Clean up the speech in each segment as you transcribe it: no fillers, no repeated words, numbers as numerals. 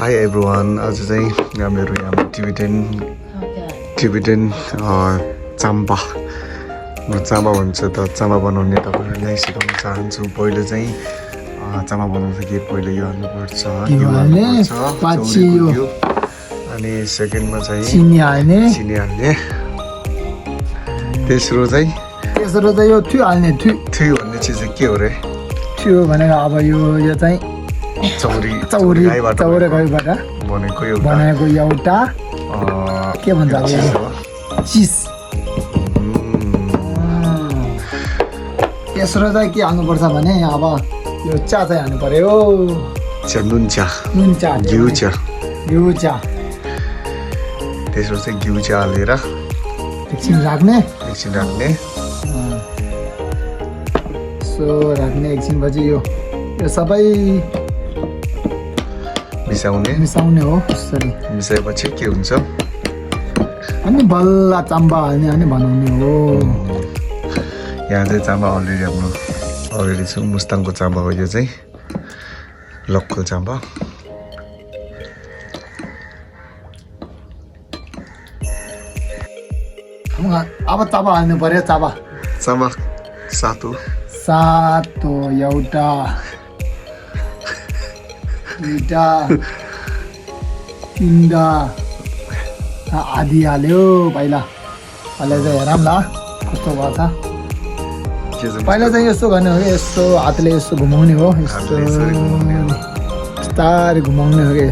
Hi everyone, आज चाहिँ हामीहरू यहाँ टिबेटन चाम्बा चाम्बा भन्छ त चाम्बा बनाउने तपाईहरुलाई सिकाउन चाहन्छु। पहिलो चाहिँ चाम्बा बनाउँदाखेरि पहिलो यो हाल्नुपर्छ अनि सेकेन्डमा चाहिँ चिनी हाल्ने तेस्रो चाहिँ यो थ्यु हाल्ने थ्यु भन्ने चिज चाहिँ के हो रे? थ्यु भनेको अब यो चाहिँ चौरी गाईबाट बनेको एउटा के भन्छ अब चिज। तेस्रो चाहिँ के हाल्नुपर्छ भने अब यो चा चाहिँ हाल्नु पर्यो। नुन चा घिउ चा। तेस्रो चाहिँ घिउ चा हालेर एकछिन राख्ने एकछिनपछि यो सबै मिसाउने हो। मिसाएपछि के हुन्छ अनि बल्ल चाम्बा हाल्ने अनि बनाउने हो। यहाँ चाहिँ चाम्बा अलरेडी छ। मुस्ताङको चाम्बा हो यो चाहिँ, लोकल चाम्बा। अब चाबा हाल्नु पर्यो। चाबा सातो एउटा दुईटा तीनटा आधी हाल्यो। पहिला चाहिँ हेरौँ ल कस्तो भएछ। पहिला चाहिँ यस्तो गर्ने हो कि यस्तो हातले यस्तो घुमाउने हो। यस्तो बिस्तारै घुमाउने हो कि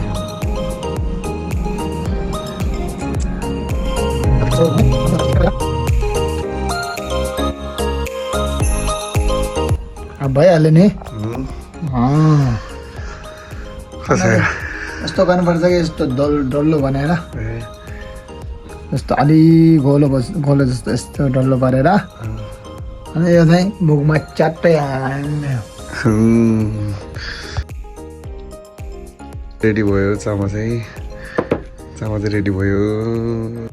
भइहाल्यो नि। यस्तो गर्नुपर्छ कि यस्तो डल्लो बनाएर यस्तो अलि गोलो जस्तो यस्तो डल्लो पारेर अनि यो चाहिँ मुखमा च्याट्टै हाल्ने। रेडी भयो चामा चाहिँ रेडी भयो।